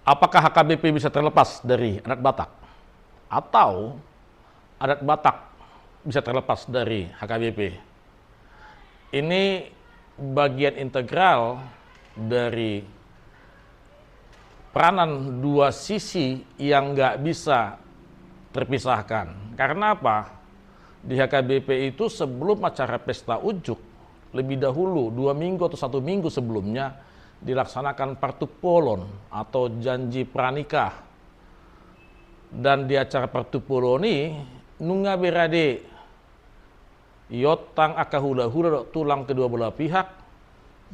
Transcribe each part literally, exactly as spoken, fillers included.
Apakah H K B P bisa terlepas dari adat Batak? Atau adat Batak bisa terlepas dari H K B P? Ini bagian integral dari peranan dua sisi yang nggak bisa terpisahkan. Karena apa? Di H K B P itu sebelum acara pesta unjuk, lebih dahulu dua minggu atau satu minggu sebelumnya dilaksanakan partumpolon atau janji pranikah. Dan di acara partumpolon i nunga berade iontang angka hulahula dohot tulang kedua belah pihak,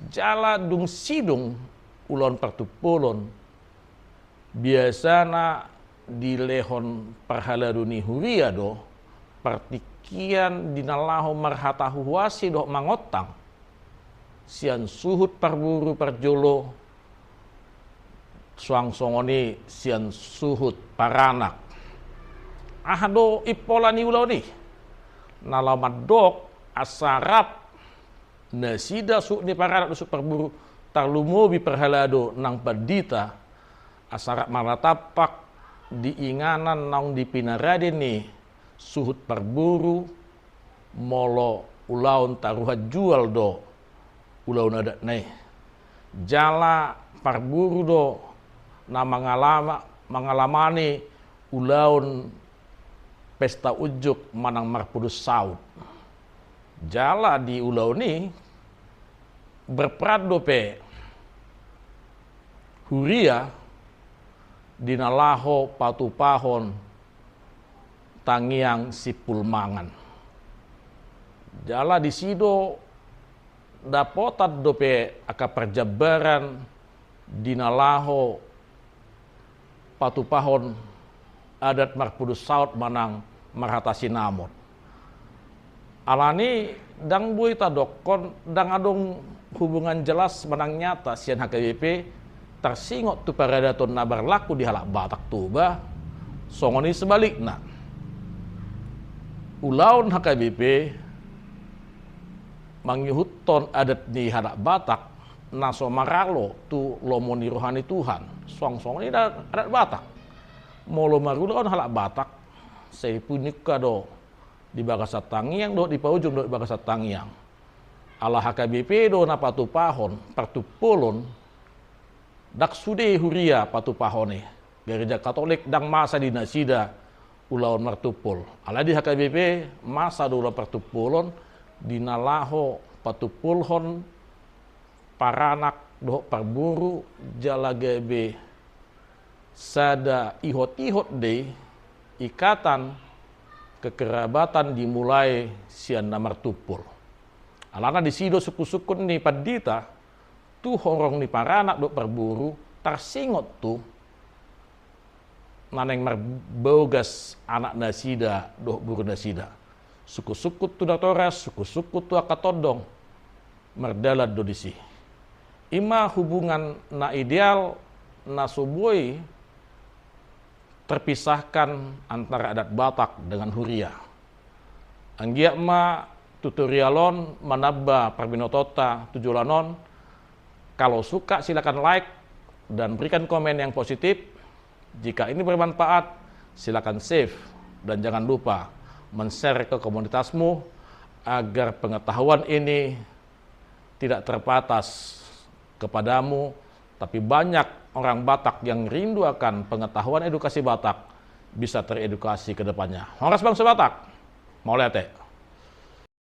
jala dung sidung ulaon partumpolon, biasana dilehon parhalado ni huria do partingkian di na laho marhata huhuasi dohot mangontang sian suhut parburu parjolo suang songon i sian suhut paranak. Aha do impola ni ulaon i? Na laho mandok asa rap nasida suhut ni paranak dohot suhut parburu, tarlumobi parhalado nang pandita, asa rap marnatampak di inganan naung dipinarade ni suhut parburu, molo ulaon taruhan jual do ulaon adatna i. Jala parburu do na mangalama, mangalamani ulaon pesta unjuk manang marpudun saut. Jala di ulaon i berperan dope huria di na laho patupahon tangiang simpul mangan. Jala disi do dapotan dope angka parjambaran di na laho patupahon adat marpudun saut manang marhata sinamot. Alani ndang boi tadokkon ndang adong hubungan jelas manang nyata sian H K B P tarsingot tu paradaton na berlaku di halak Batak Toba, songon i sebalikna. Ulaon H K B P mangihuthon adat ni halak Batak na so maralo tu lomo ni roha ni Tuhan, suang songon i da adat Batak. Molo marulaon halak Batak, sai puningka do di bagasan tangiang dohot dipaujung dohot di bagasan tangiang. Ala H K B P do na patupahon partumpolon, ndang sude huria patupahon i. Gareja Katolik ndang masa di nasida ulaon martumpol. Alai di H K B P masa do ulaon partumpolon di na laho patumpolhon paranak dohot parburu jala gabe sada ihot-ihot do i ikatan kekerabatan dimulai sian na martumpol. Alana disi do sungkun-sungkun ni pandita tu horong ni paranak dohot parburu tarsingot tu na naeng marbogas anak nasida dohot buru nasida. Sungkun-sungkun tu natoras, sungkun-sungkun tu angka tondong, mardalan do disi. I ma hubungan na ideal na so boi terpisahkan antara adat Batak dengan huria. Anggiat ma tutorial on manamba parbinotonta tu joloan on. Kalau suka silakan like dan berikan komen yang positif. Jika ini bermanfaat, silakan save dan jangan lupa men-share ke komunitasmu agar pengetahuan ini tidak terbatas kepadamu, tapi banyak orang Batak yang rindu akan pengetahuan edukasi Batak bisa teredukasi ke depannya. Horas bangso Batak. Mauliate.